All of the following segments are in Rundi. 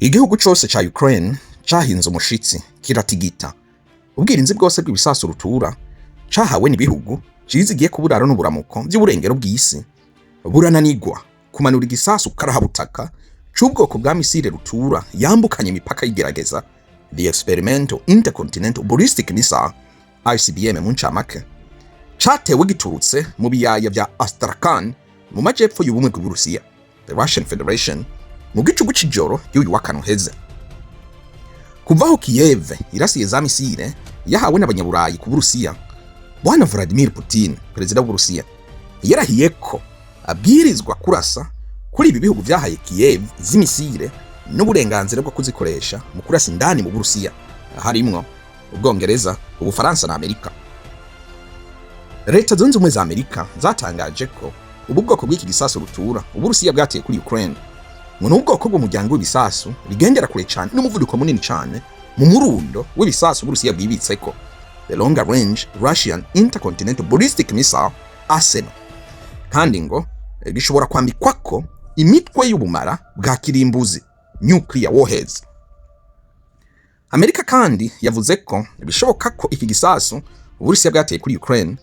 Igihugu cose ca Ukraine cahinze umushitsi, kiratigita. Ubwirinzi bwose bw'ibisasu rutura cahawe n'ibihugu cizigiye ku buraro n'uburamuko vy'uburengero bw'isi burananigwa kumanura igisasu karahabutaka c'ubwoko bwa misile rutura yambukanye imipaka y'igerageza, the experimental intercontinental ballistic missile, ICBM mu ncamake, catewe giturutse mu biyaya vya Astrakhan mu majepfo y'ubumwe bw'Uburusiya, the Russian Federation, mu gicugu c'ijoro ry'uyu wa kane uheze. Kuva aho Kiev irasiye za misile yahawe n'abanyaburayi ku Burusiya, Bwana Vladimir Putin, perezida w'Uburusiya, yarahiye ko abwirizwa kurasa kuri ibi bihugu vyahaye Kiev z'imisile n'uburenganzira bwo kuzikoresha mu kurasa indani mu Burusiya, harimwo Ubwongereza, Ubufaransa na Amerika. Leta Zunze Ubumwe za Amerika zatangaje ko ubu bwoko bw'iki gisasu rutura Uburusiya bwateye kuri Ukraine ngo ni ubwoko bw'umuryango w'ibisasu bigendera kure cyane n'umuvuduko munini cyane mu murundo w'ibisasu Uburusiya bwibitseko, the longer range Russian intercontinental ballistic missile arsenal, kandi ngo gishobora kwambikwako imitwe y'ubumara bwa kirimbuzi, nuclear warheads. Amerika kandi yavuze ko bishoboka ko iki gisasu Uburusiya bwateye kuri Ukraine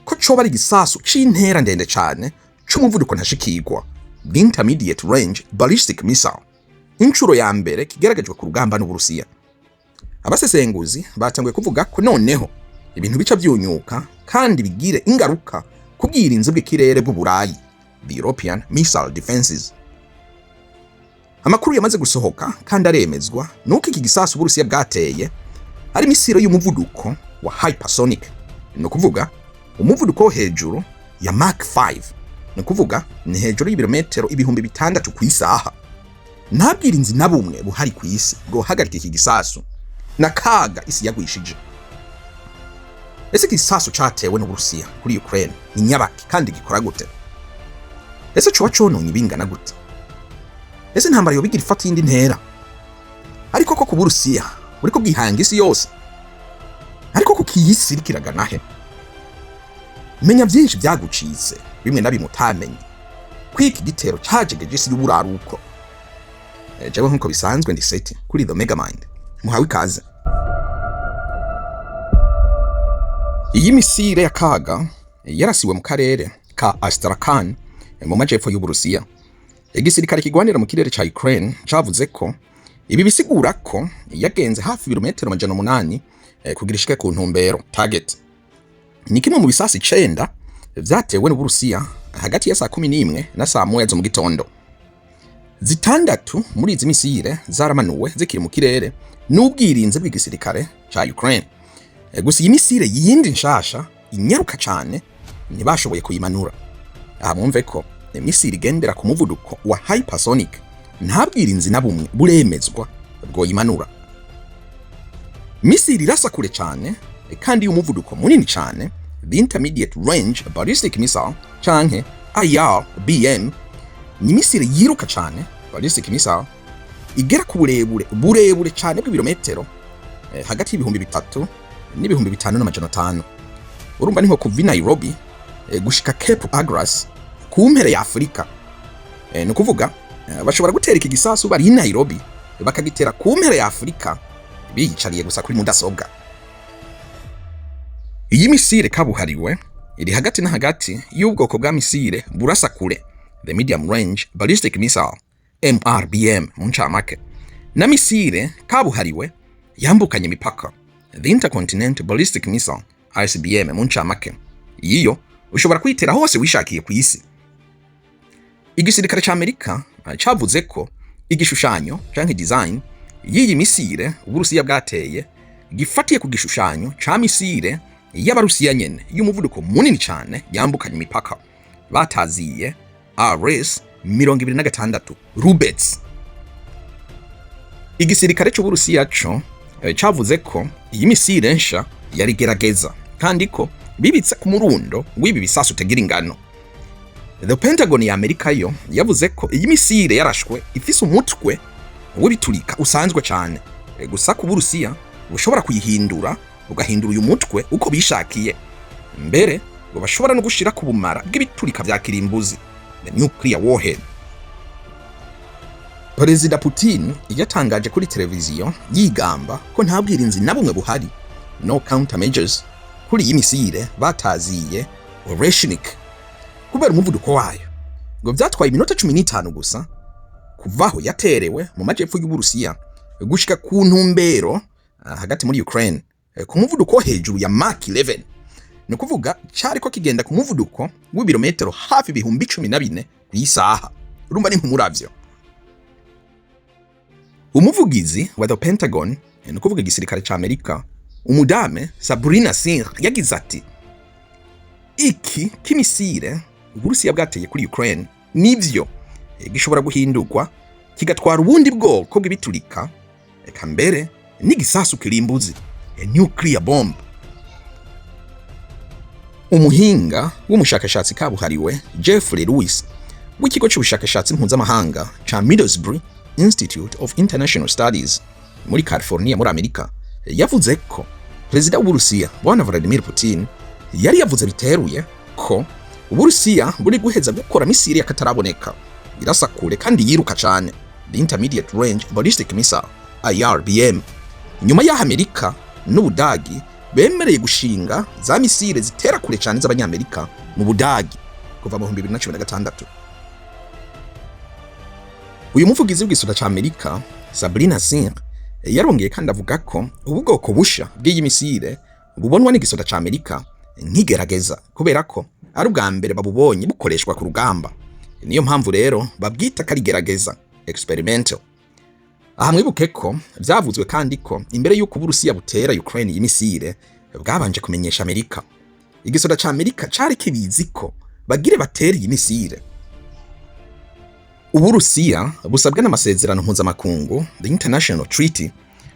ko coba ari igisasu c'intera ndende cane c'umuvuduko ntashikirwa, the intermediate range ballistic missile, inshuro ya mbere kigeragejwe ku rugamba n'Uburusiya. Abasesenguzi batanguye kuvuga ko noneho ibintu bica vyunyuka kandi bigire ingaruka ku bwirinzi bw'ikirere bw'Uburayi, the European missile defenses. Amakuru yamaze gusohoka kandi aremezwa nuko iki gisasu Uburusiya bwateye ari misile y'umuvuduko wa hypersonic, ni ukuvuga umuvuduko wo hejuru ya Mach 5, ni ukuvuga ni hejuru y'ibirometero 6000 ku isaha. Nta bwirinzi na bumwe buhari ku isi bwohagarika iki gisasu na kaga isi yagwishije. Ese iki gisasu catewe n'Uburusiya kuri Ukraine ni nyabaki kandi gikora gute? Ese coba cononye ibingana gute? Ese intambara yobigira ifata iyindi ntera? Ariko ko ku Burusiya buriko bwihanga isi yose, ariko ko iyi isi iriko iragana he? Menya byinshi byagucitse, bimwe na bimwe utamenye kwiki gitero cajegeje isi y'uburaruko. Jewe nkuko bisanzwe ndi Seti kuri The Megamind, muhawe ikaze. Iyi misile ya kaga yarasiwe mu karere ka Astrakhan mu majepfo y'Uburusiya. Igisirikare kigwanira mu kirere ca Ukraine cavuze ko ibi bisigura ko yagenze hafi ibirometero 800 kugira ishike ku ntumbero, target. Ni kimwe mu bisasi 9 vyatewe n'Uburusiya hagati ya saa 11 na saa 1 zo mu gitondo. 6 muri izi misile zaramanuwe zikiri mu kirere n'ubwirinzi bw'igisirikare ca Ukraine. Gusa iyi misile yindi nshasha inyaruka cane ntibashoboye kuyimanura. Aha mwumve ko misile igendera ku muvuduko wa hypersonic nta bwirinzi na bumwe buremezwa bwoyimanura. Misile irasa kure cane kandi y'umuvuduko munini cane, the intermediate range ballistic missile canke IRBM, ni misile yiruka cane, ballistic missile, igera ku burebure burebure cane bw'ibirometero hagati y'3000 n'ibihumbi 5500. Urumva ni nko kuva i Nairobi gushika Cape Agulhas ku mpere ya Afurika. Ni ukuvuga bashobora gutera iki gisasu bari i Nairobi, bakagitera ku mpere ya Afurika biyicariye gusa kuri mudasobwa. Iyi misile kabuhariwe iri hagati na hagati y'ubwoko bwa misile burasa kure, the medium range ballistic missile, MRBM mu ncamake, na misile kabuhariwe yambukanye imipaka, the intercontinental ballistic missile, ICBM mu ncamake. Iyo ushobora kuyitera hose wishakiye ku isi. Igisirikare ca Amerika cavuze ko igishushanyo canke design y'iyi misile Uburusiya bwateye gifatiye ku gishushanyo ca misile y'Abarusiya nyene y'umuvuduko munini cane yambukanye imipaka bataziye RS 26 Rubets. Igisirikare c'Uburusiya co cavuze ko iyi misile nsha yari gerageza kandi ko bibitse ku murundo w'ibi bisasu utagira ingano. The Pentagon ya Amerika yo yavuze ko iyi misile yarashwe ifise umutwe w'ibiturika usanzwe cane, gusa ku Burusiya bushobora kuyihindura, bugahindura uyu mutwe uko bishakiye, mbere ngo bashobora no gushira ku bumara bw'ibiturika vya kirimbuzi, the nuclear warhead. Perezida Putin yatangaje kuri televiziyo yigamba ko nta bwirinzi na bumwe buhari, no countermeasures, kuri iyi misile bataziye Oreshnik kubera umuvuduko wayo. Ngo vyatwaye iminota 15 gusa kuvaho yaterewe mu majepfo y'Uburusiya gushika ku ntumbero hagati muri Ukraine ku muvuduko wo hejuru ya Mach 11. Ni ukuvuga cariko kigenda ku muvuduko w'ibirometero hafi 14,000 kw'isaha. Urumva ni nk'umuravyo. Umuvugizi wa The Pentagon, ni ukuvuga igisirikare ca Amerika, umudame Sabrina Singh, yagize ati: "Iki kimisire Uburusiya bwateye kuri Ukraine nivyo gishobora guhindurwa kigatwara ubundi bwoko bw'ibiturika, eka mbere n'igisasu kirimbuzi, a nuclear bomb." Umuhinga w'umushakashatsi kabuhariwe Jeffrey Lewis w'ikigo cy'ubushakashatsi mpuzamahanga ca Middlebury Institute of International Studies muri California muri Amerika yavuze ko perezida w'Uburusiya Bwana Vladimir Putin yari yavuze biteruye ko Uburusiya buri guheza gukora misiri y'akataraboneka irasa kure kandi yiruka cane, the Intermediate Range Ballistic Missile, IRBM, nyuma y'aho Amerika n'Ubudagi bemereye gushinga za misile zitera kure cyane z'Abanyamerika mu Budagi kuva mu 2016. Uyu muvugizi w'igisata ca Amerika Sabrina Singh yarongeye kandi avuga ko ubu bwoko busha bw'iyi misile bubonwa n'igisata ca Amerika nk'igerageza, kubera ko ari ubwa mbere babubonye bukoreshwa ku rugamba. Niyo mpamvu rero babwita ko ari igerageza, experimental. Aha mwibuke ko vyavuzwe kandi ko imbere y'uko Uburusiya butera Ukraine iyi misile bwabanje kumenyesha Amerika. Igisoda ca Amerika cari kibizi ko bagire batere iyi misile. Uburusiya busabwa n'amasezerano mpuzamakungu, the international treaty,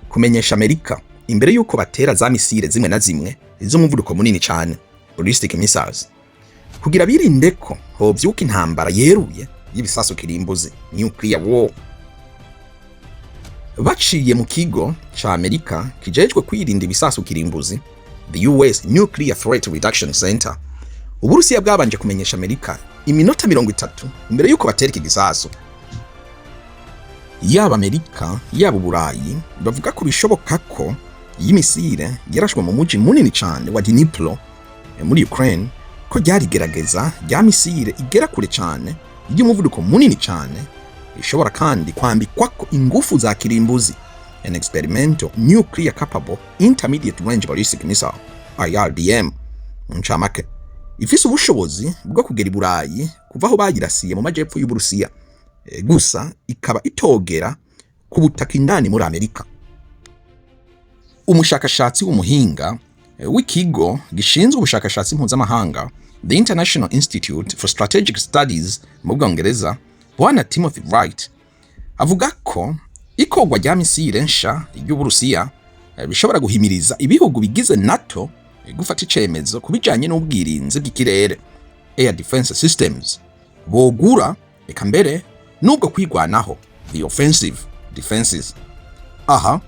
kumenyesha Amerika imbere y'uko batera za misile zimwe na zimwe z'umuvuduko munini cane, ballistic missiles, kugira birinde ko hovyuka intambara yeruye y'ibisasu kirimbuzi, nuclear war. Baciye mu kigo ca Amerika kijejwe kwirinda ibisasu kirimbuzi, the US Nuclear Threat Reduction Center, Uburusiya bwabanje kumenyesha Amerika iminota 30 imbere y'uko batera iki gisasu. Yaba Amerika yaba Uburayi bavuga ko bishoboka ko iyi misile yarashwe mu muji munini cane wa Dnipro muri Ukraine ko ryarigerageza rya misile igera kure cane y'umuvuduko munini cane, ishobora kandi kwambikwako ingufu za kirimbuzi, an experimental nuclear capable intermediate range ballistic missile, IRBM mu ncamake, ifise ubushobozi bwo kugera i Burayi kuva aho bayirasiye mu majepfo y'Uburusiya, gusa ikaba itogera ku butaka indani muri Amerika. Umushakashatsi w'umuhinga w'ikigo gishinzwe ubushakashatsi mpuzamahanga, the International Institute for Strategic Studies mu Bwongereza, Bwana Timothy Wright, avuga ko ikorwa rya misile nsha y'Uburusiya bishobora guhimiriza ibihugu bigize NATO gufata icemezo ku bijanye n'ubwirinzi bw'ikirere, air defense systems, bogura, eka mbere n'ubwo kwigwanaho, the offensive defenses. Aha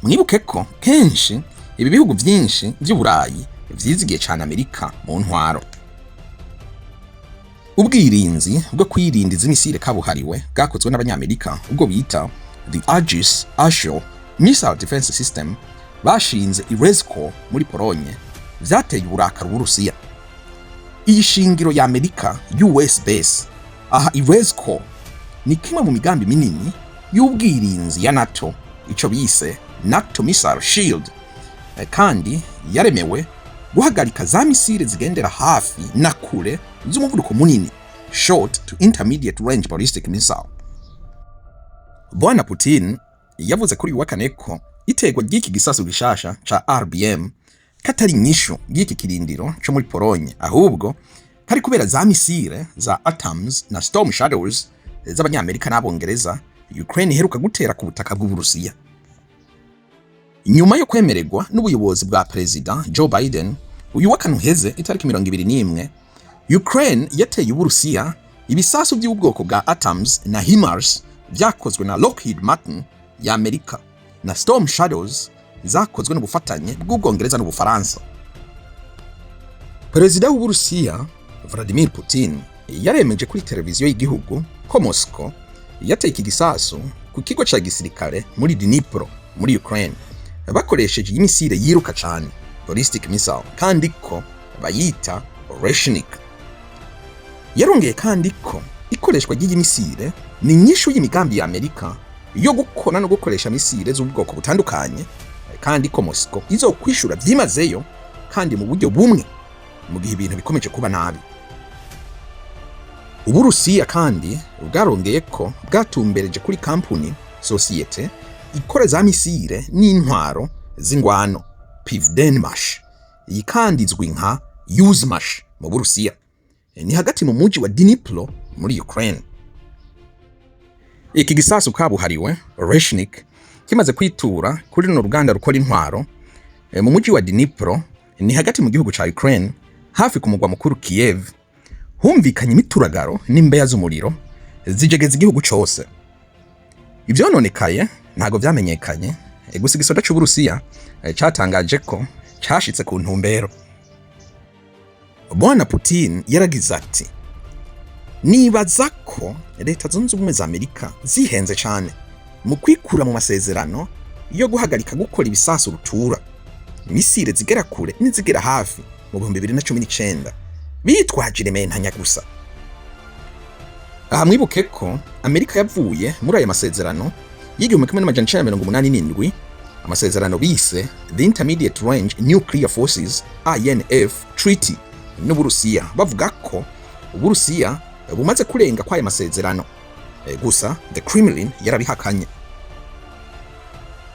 mwibuke ko kenshi ibi bihugu vyinshi vy'Uburayi vyizigiye cane Amerika mu ntwaro. Ubwirinzi bwo kwirinda izi misile kabuhariwe bwakozwe n'Abanyamerika, ubwo bita the Aegis Ashore Missile Defense System bashinze i Rzeszów muri Polonye, vyateye uburakari Uburusiya. Iyi shingiro ya Amerika, US base aha i Rzeszów, ni kimwe mu migambi minini y'ubwirinzi ya NATO, ico bise NATO Missile Shield, kandi yaremewe guhagarika za misile zigendera hafi na kure z'umuvuduko munini, short to intermediate range ballistic missile. Bwana Putin yavuze kuri uyu wa kane ko itegwa ry'iki gisasu gishasha ca IRBM katari inyishu y'iki kirindiro co muri Polonye, ahubwo kari kubera za misile za ATACMS na Storm Shadows z'Abanyamerika n'Abongereza Ukraine iheruka gutera ku butaka bw'Uburusiya. Nyuma yo kwemererwa n'ubuyobozi bwa Perezida Joe Biden, uyu wa kane uheze itariki 21, Ukraine yateye Uburusiya ibisasu by'ubwoko bwa ATACMS na HIMARS vyakozwe na Lockheed Martin ya Amerika na Storm Shadows zakozwe n'ubufatanye bw'Ubwongereza n'Ubufaransa. Perezida w'Uburusiya Vladimir Putin yaremeje kuri televiziyo y'igihugu ko Moscow Yateye iki gisasu ku kigo ca gisirikare muri Dnipro muri Ukraine bakoresheje imisile yiruka cane, ballistic missile, kandi ko bayita Oreshnik. Yarongeye kandi ko ikoreshwa ry'iyi misile ni inyishu y'imigambi ya Amerika yo gukora no gukoresha misile z'ubwoko butandukanye, kandi ko Moscow izokwishura vyimazeyo kandi mu buryo bumwe mu gihe ibintu bikomeje kuba nabi. Uburusiya kandi bwarongeye ko bwatumbereje kuri kampuni, sosiyete ikora za misile n'intwaro z'ingwano, Pivdenmash. Iyi kandi izwi nka Yuzhmash mu Burusiya, ni hagati mu muji wa Dnipro muri Ukraine. Iki gisasu kabuhariwe Oreshnik kimaze kwitura kuri runo ruganda rukora intwaro mu muji wa Dnipro, ni hagati mu gihugu ca Ukraine, hafi ku mugwa mukuru Kiev, humvikanye imituragaro n'imbeya z'umuriro zijegeza igihugu cose. Ivyononekaye ntago vyamenyekanye, gusa igisoda c'Uburusiya catangaje ko cashitse ku ntumbero. Bwana Putin yaragize ati: "Nibaza ko Leta Zunze Ubumwe za Amerika zihenze cane mu kwikura mu masezerano yo guhagarika gukora ibisasu rutura, misile zigera kure n'izigera hafi, mu 2019, bitwaje irementanya gusa." Aha mwibuke ko Amerika yavuye muri aya masezerano y'1987, amasezerano bise the Intermediate Range Nuclear Forces, INF Treaty, n'Uburusiya, bavuga ko Uburusiya bumaze kurenga kw'aya masezerano. Gusa the Kremlin yarabihakanye.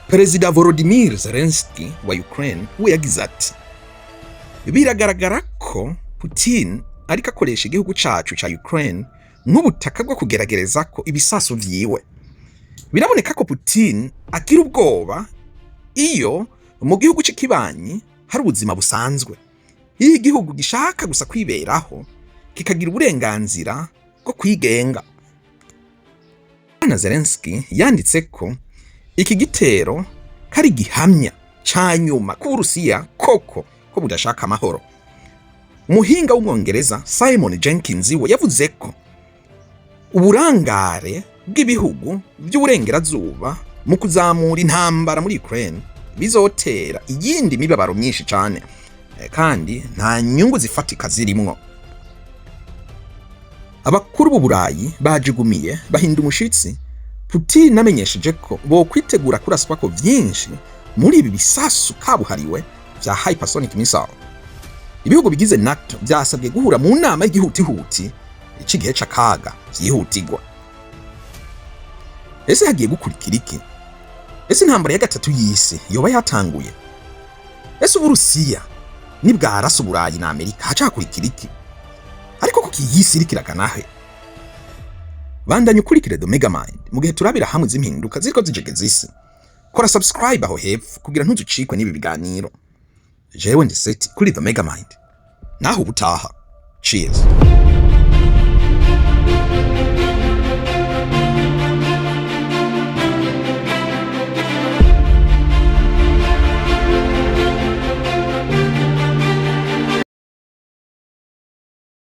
Perezida Volodymyr Zelensky wa Ukraine we yagize ati: "Biragaragara ko Putin ariko akoresha igihugu cacu ca Ukraine nk'ubutaka bwo kugeragereza ko ibisasu vyiwe. Biraboneka ko Putin agira ubwoba iyo mu gihugu c'ikibanyi hari ubuzima busanzwe, iyo igihugu gishaka gusa kwiberaho, kikagira uburenganzira bwo kwigenga." Bwana Zelensky yanditse ko iki gitero kari gihamya ca nyuma ko Uburusiya koko ko budashaka amahoro. Umuhinga w'Umwongereza Simon Jenkins we yavuze ko uburangare bw'ibihugu by'uburengerazuba mu kuzamura intambara muri Ukraine bizotera iyindi mibabaro myinshi cane, kandi nta nyungu zifatika zirimwo. Abakuru b'Uburayi bajugumiye bahinda umushitsi Putin amenyesheje ko bokwitegura kuraswa ko vyinshi muri ibi bisasu kabuhariwe vya hypersonic missile. Ibihugu bigize NATO vyasabwe guhura mu nama y'igihutihuti c'igihe c'akaga vyihutirwa. Ese hagiye gukurikira iki? Ese intambara ya gatatu y'isi yoba yatanguye? Ese Uburusiya nibwarasa Uburayi na Amerika hacakurikira iki? Ariko kuko iyi si iriko iragana he? Bandanya ukurikire The Megamind mu gihe turabira hamwe izimpinduka ziriko zijegeza isi. Kora subscribe aho hepfo kugira ntuzucikwe n'ibi biganiro. Jewe ndi Seti kuri The Megamind. Naho ubutaha, cheers.